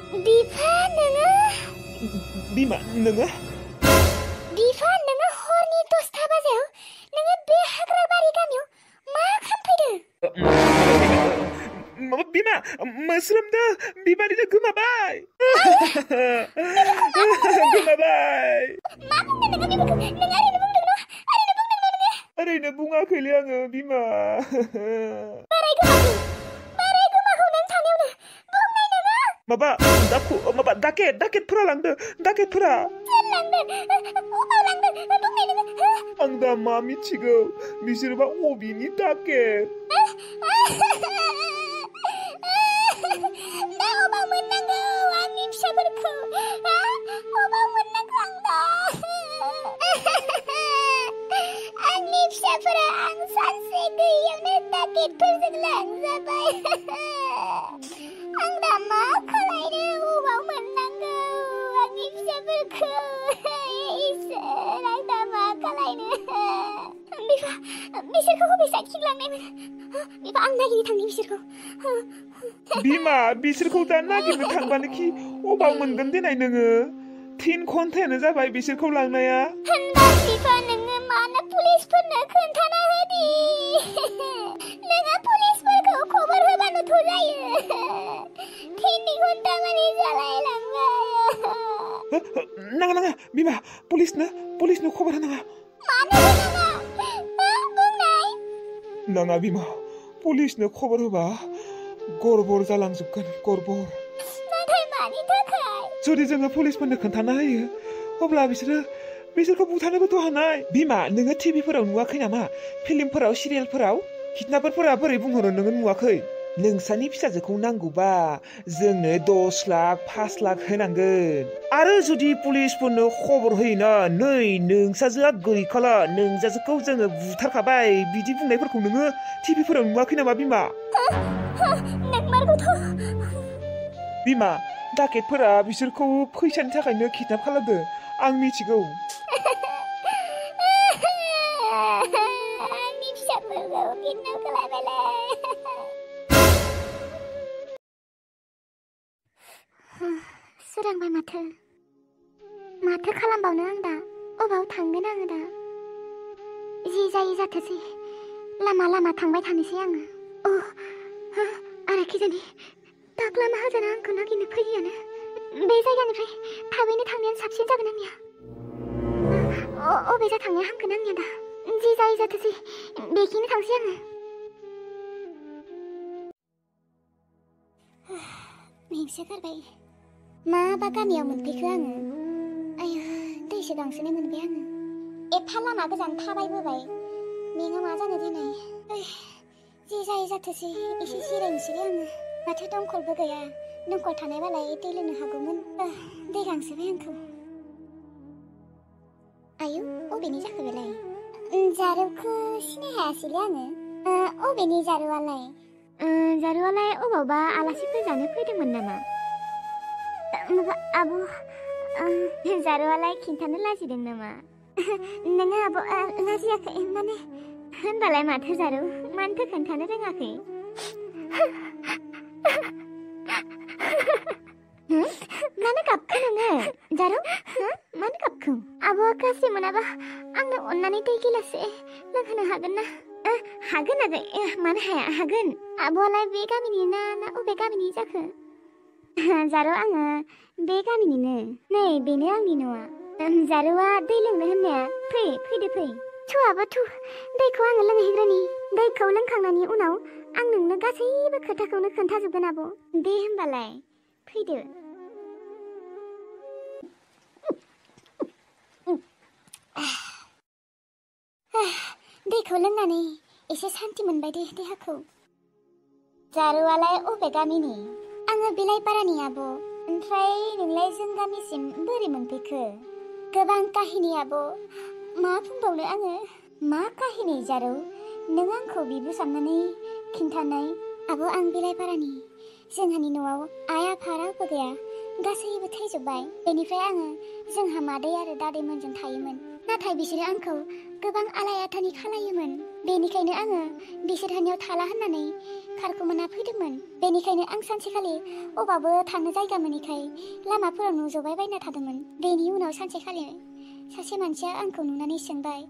बिफा नोङो बिमा नोङो बिफा नोङो हरनि 10ता बाजायाव नोङो बे हाग्राबारि गामियाव मा खालामफैदो? माबा बिमा मोस्रोमदो बिबादिनो गोमाबाय गोमाबाय मा बुंदों नोङो बेफोरखौ? नों ओरैनो बुंदों न'? नोङो? ओरैनो बुङाखैलै आङो बिमा बाराय गोमाखौ नों थानायावनो बुंनाय नोङो? माबा दाकेटफोरा लांदो दाकेटफोरा सोर लांदों? अबाव लांदों? बुंनाय नोङो? आं दा मा मिथिगौ बिसोरबा अबिनि दाकेट दा अबाव मोननांगौ आंनि फिसाफोरखौ? अबाव मोननांगौ आं दा? आंनि फिसाफोरा आं सानसे गैयियावनो दाकेटफोरजों लांजाबाय। आं दा मा खालायनो? अबाव मोननांगौ आंनि फिसाफोरखौ? इसोर आं दा मा खालायनो? बिसोरखौ बबे साइडथिं लांनायमोन? बिफा आं नागिरनो थांनि बिसोरखौ। बिमा बिसोरखौ दा नागिरनो थांबानोखि अबाव मोनगोन देनाय नोङो 3 घन्टायानो जाबाय बिसोरखौ लांनाया होनबा बिफा नोङो मानो पुलिसफोरनो खोन्थाना होदि? नोङो पुलिसफोरखौ खबर होबानोथ' जायो। 3 घन्टा मानि जालायलांबाय। नाङा बिमा पुलिसनो खबर होनाङा मानो होनाङा? बुंनाय नाङा बिमा पुलिसनो खबर होबा गरबर जालांजोबगोन गरबर नाथाय मानि थाखाय? जुदि जोङो पुलिसफोरनो खोन्थाना होयो अब्ला बिसोरखौ बुथारनोबोथ' हानाय बिमा नोङो टिभिफोराव नुवाखै नामा फिल्मफोराव सिरियेलफोराव किडनापारफोरा बोरै बुंहरो नोङो नुवाखै नोंसानि फिसाजोखौ नांगौबा जोंनो 10 लाख 5 लाख होनांगोन आरो जुदि पुलिसफोरनो खबर होयोना नै नोंसाजोआ गैखाला नोंसाजोखौ जोङो बुथारखाबाय बिदि बुंनायफोरखौ नोङो टिभिफोराव नुवाखै नामा बिमा नोंमारगौथ' बिमा दाकेटफोरा बिसोरखौ फैसानि थाखायनो किडनाप खालामदो आं मिथिगौ आंनि फिसाफोरखौ किडनाप खालामबायलै सोरांबाय माथो खालामबावनो आं दा अबाव थांगोन आङो दा जि जायो जाथोसै लामा थांबाय थानोसै आङो आरो खिजानि दाख्ला माहाजोना आंखौ नागिरनो फैयोआनो बे जायगानिफ्राय थाबैनो थांनायानो साबसिन जागोन आंनिया अबेजा थांनाया हामगोन आंनिया दा जि जायो जाथोसै बेखिनो थांसै आङो मेंसोगारबाय माबा गामियाव मोनफैखो आङो आया दैसो गांसोनाय मोनबाय आङो एफा लामा गोजान थाबायबोबाय मेङा मा जानो दिनै जि जायो जाथोसै एसे जिरायनोसैलै आङो माथो दंखलबो गैया दंखल थानायबालाय दै लोंनो हागौमोन दै गांसोबाय आंखौ आयौ अबेनि जाखो बेलाय जारौखौ सिनाय हायासैलै आङो अबेनि जारौआलाय अबावबा आलासिफोर जानो फैदोंमोन नामा आब' जारौआलाय खिन्थानो लाजिदों नामा नोङो आब' लाजियाखै माने होनबालाय माथो जारौ मानोथो खोन्थानो रोङाखै मानो गाबखो नोङो जारौ मानो गाबखो आब'आ गाज्रि मोनाबा आंनो अननानै दै गिलाससे लोंहोनो हागोन ना हागोन मानो हाया हागोन आब'आलाय बे गामिनि ना अबे गामिनि जाखो जारौ आङो बे गामिनिनो नै बेनो आंनि न'आ जारौआ दै लोंनो होननाया फैदो थु आब' थु दैखौ आङो लोंहैग्रोनि दैखौ लोंखांनायनि उनाव आं नोंनो गासैबो खोथाखौनो खोन्थाजोबगोन आब' दे होमबालाय फैदो दैखौ लोंनानै एसे सान्थि मोनबाय दे देहाखौ जारौआलाय अबे गामिनि आङो बिलाइपारानि आब' ओमफ्राय नोंलाय जों गामिसिम बोरै मोनफैखो गोबां काहिनि आब' मा बुंबावनो आङो मा काहिनि जारौ नों आंखौ बिबो साननानै खिन्थानाय आब' आं बिलाइपारानि जोंहानि न'आव आइ आफा रावबो गैया गासैबो थैजोब्बाय बेनिफ्राय आङो जोंहा मादै आरो दादैमोनजों थायोमोन नाथाय बिसोरो आंखौ गोबां आलाय आथानि खालायोमोन बेनिखायनो आङो बिसोरहानियाव थाला होननानै कारखौ मोना फैदोंमोन बेनिखायनो आं सानसेखालि अबावबो थांनो जायगा मोनैखाय लामाफोरावनो जबाय बायना थादोंमोन बेनि उनाव सानसेखालि सासे मानसिया आंखौ नुनानै सोंबाय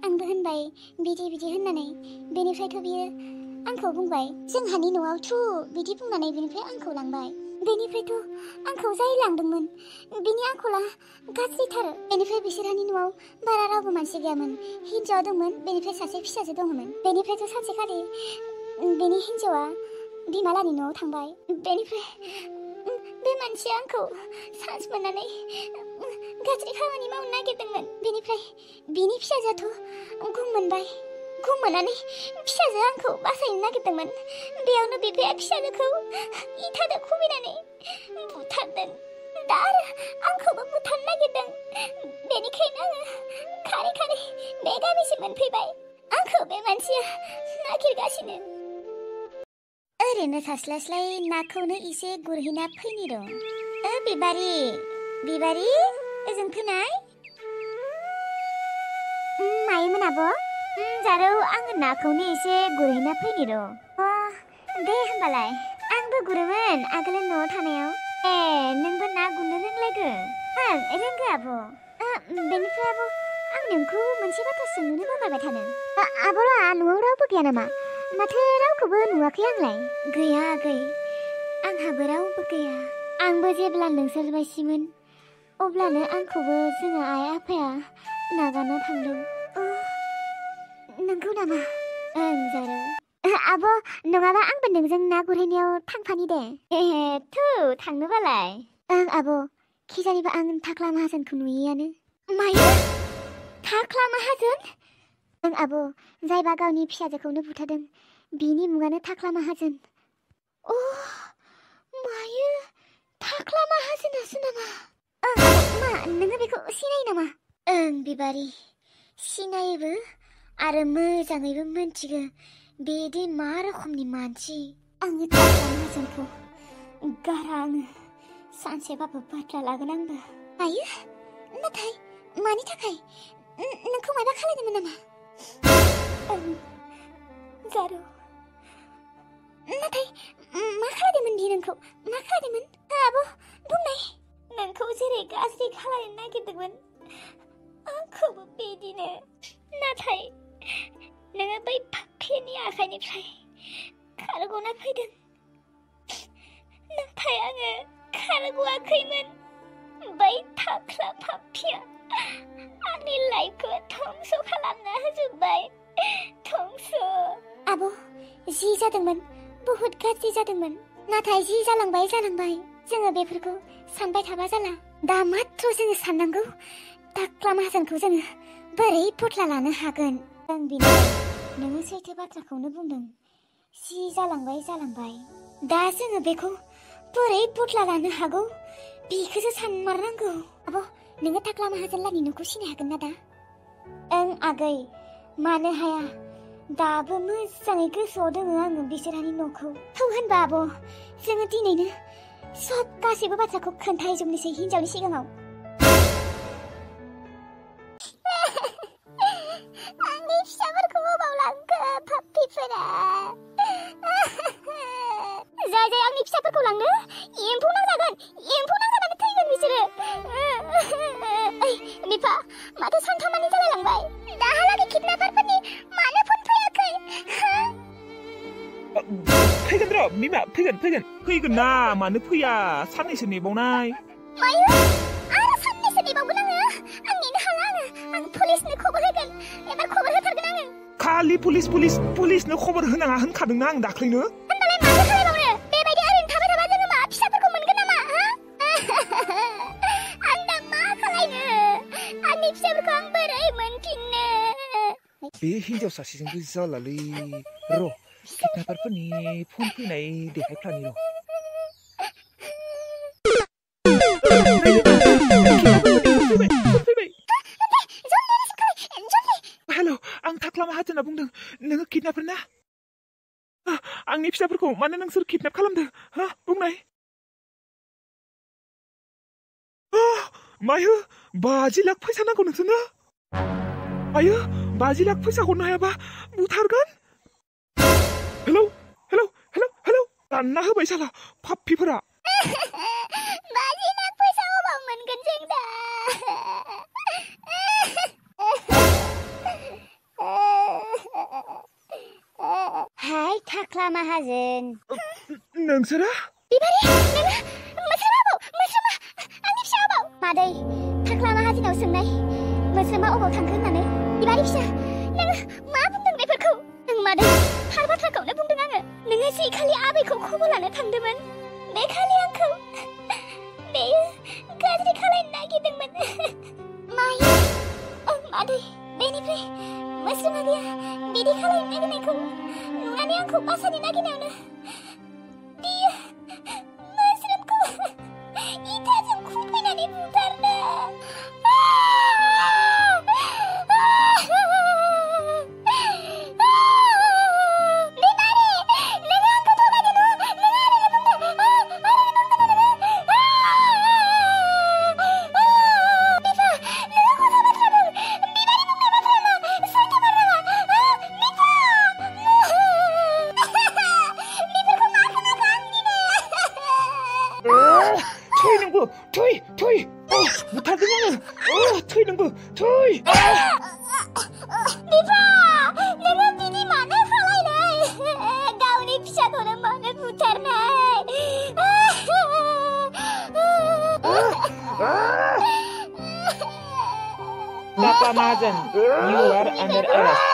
आंबो होनबाय बिदि बिदि होननानै बेनिफ्रायथ' बियो आंखौ बुंबाय जोंहानि न'आव थु बिदि बुंनानै बेनिफ्राय आंखौ लांबाय बेनिफ्रायथ' आंखौ जाय लांदोंमोन बिनि आखला गाज्रिथार बेनिफ्राय बिसोरहानि न'आव बारा रावबो मानसि गैयामोन हिन्जाव दंमोन बेनिफ्राय सासे फिसाजो दंमोन बेनिफ्रायथ' सानसेखालि बेनि हिन्जावा बिमालानि न'आव थांबाय बेनिफ्राय बे मानसिया आंखौ चान्स मोननानै गाज्रि खामानि मावनो नागिरदोंमोन बेनिफ्राय बिनि फिसाजोआथ' गम मोनबाय गम मोननानै फिसाजोआ आंखौ बासायनो नागिरदोंमोन बेयावनो बिफाया फिसाजोखौ इथाजों खुबैनानै बुथारदों दा आरो आंखौबो बुथारनो नागिरदों बेनिखायनो आङो खारै खारै बे गामिसिम मोनफैबाय आंखौ बे मानसिया नागिरगासिनो ओरैनो थास्लायस्लाय नाखौनो एसे गुरहैना फैनि र' बिबारि बिबारि ओजों फैनाय मायोमोन आब' जारौ आङो नाखौनो एसे गुरहैना फैनि र' दे होमबालाय आंबो गुरोमोन आगोल न'आव थानायाव ए नोंबो ना गुरनो रोंलायगो रोंगो आब' बेनिफ्राय आब' आं नोंखौ मोनसे बाथ्रा सोंनो बावगारबाय थानो आब'ला न'आव रावबो गैया नामा माथो रावखौबो नुवाखै आंलाय गैया आगै आंहाबो रावबो गैया आंबो जेब्ला नोंसोर बायसिमोन अब्लानो आंखौबो जोङो आइ आफाया नागारना थांदों नोंगौ नामा ओं जारौ आब' नङाबा आंबो नोंजों ना गुरहैनायाव थांफानि दे थु थांनोबालाय ओं आब' खिजानिबा आं थाख्ला माहाजोनखौ नुयैयानो मायो थाख्ला माहाजोन ओं आब' जायबा गावनि फिसाजोखौनो बुथारदों बिनि मुङानो थाख्ला माहाजोन मायो थाख्ला माहाजोनासो नामा मा नोङो बेखौ सिनायो नामा ओं बिबारि सिनायोबो आरो मोजाङैबो मिन्थिगो बेदि मा रोखोमनि मानसि आङो थाख्ला माहाजोनखौ गारा आङो सानसेबाबो बाथ्रा लागोन आंबो आयो नाथाय मानि थाखाय नोंखौ माबा खालामदोंमोन नामा जारौ नाथाय मा खालामदोंमोन बि नोंखौ मा खालामदोंमोन आब' बुंनाय नोंखौ जेरै गाज्रि खालामनो नागिरदोंमोन आंखौबो बिदिनो नाथाय नोङो बै पाप्पिनि आखाइनिफ्राय खारग'ना फैदों नाथाय आङो खारग'आखैमोन बै थाख्ला पाप्पिया आंनि लाइफखौ धंस खालामना होजोब्बाय धंस आब' जि जादोंमोन बहुत गाज्रि जादोंमन नाथाय जि जालांबाय जोङो बेफोरखौ सानबाय थाबा जाला दा मात्र जोङो साननांगौ थाख्ला माहाजोनखौ जोङो बोरै बदला लानो हागोन ओं बिनानाव नोङो सैथो बाथ्राखौनो बुंदों जि जालांबाय दा जोङो बेखौ बोरै बदला लानो हागौ बेखौसो सानमारनांगौ आब' नोङो थाख्ला माहाजोनलानि न'खौ सिनाय हागोन ना दा ओं आगै मानो हाया दाबो मोजाङै गोसोआव दोङो आङो बिसोरहानि न'खौ थौ होनबा आब' जोङो दिनैनो सब गासैबो बाथ्राखौ खोन्थाहैजोबनोसै हिन्जावनि सिगाङाव आंनि फिसाफोरखौ अबाव लांखो पाप्पिफोरा जाय आंनि फिसाफोरखौ लांनो एम्फौ नांजानानै थैगोन बिसोरो ओइ बिफा माथो सानथामानि जालायलांबाय दाहालागै किडनापारफोरनि मानो फन फैयाखै फैगोन र' बिमा फैगोन ना मानो फैया साननैसो नेबावनाय मायो आरो साननैसो नेबावगोन आङो आं नेनो हाला आं पुलिसनो खबर होगोन एबार खबर होथारगोन आङो खालि पुलिसनो खबर होनाङा होनखादोंना आं दाख्लैनो होनबालाय माथो खालामबावनो बेबायदि ओरैनो थाबाय थाबा जोङो मा फिसाफोरखौ मोनगोन नामा आं दा मा खालायनो आंनि फिसाफोरखौ आं बोरै मोनफिननो बे हिन्जाव सासेजोंबो जालालै र' किडनापारफोरनि फन फैनाय देखायफ्लानि र' हेल' आं थाख्ला माहाजोना बुंदों नोङो किडनापार ना आंनि फिसाफोरखौ मानो नोंसोर किडनेप खालामदों हा बुंनाय मायो 50 लाख फैसा नांगौ नोंसोरनो आयो 50 लाख फैसा हरनो हायाबा बुथारगोन हेलौ दानना होबाय साला पाप्पिफोरा 마지막 부사오 먹는 근쟁다. 하이 타클라 마하진. नोंसोरा 비바리 नोङो मोस्रोमाबो मोस्रोमा आंनि फिसाबाव मादै थाख्ला माहाजिनाव सोंनाय मोस्रोमा अबाव थांखो होननानै बिबारि फिसा नोङो मा बुंदों बेफोरखौ नों मादै थार बाथ्राखौनो बुंदों आङो नोङो जि खालि आबैखौ खबर लानो थांदोंमोन बे खालि आंखौ बेयो गाज्रि खालायनो नागिरदोंमोन मायो मादै बेनिफ्राय मोस्रोमा गैया बिदि खालायनो नागिरनायखौ नुनानै आंखौ बासायनो नागिरनायावनो बियो मोस्रोमखौ इथाजों खुबैनानै बुथारदों थै बुथारदों आङो थैनोबो थै बिफा नोङो बिदि मानो खालायनाय गावनि फिसाखौनो मानो बुथारनाय Papa Mazen, you are under arrest.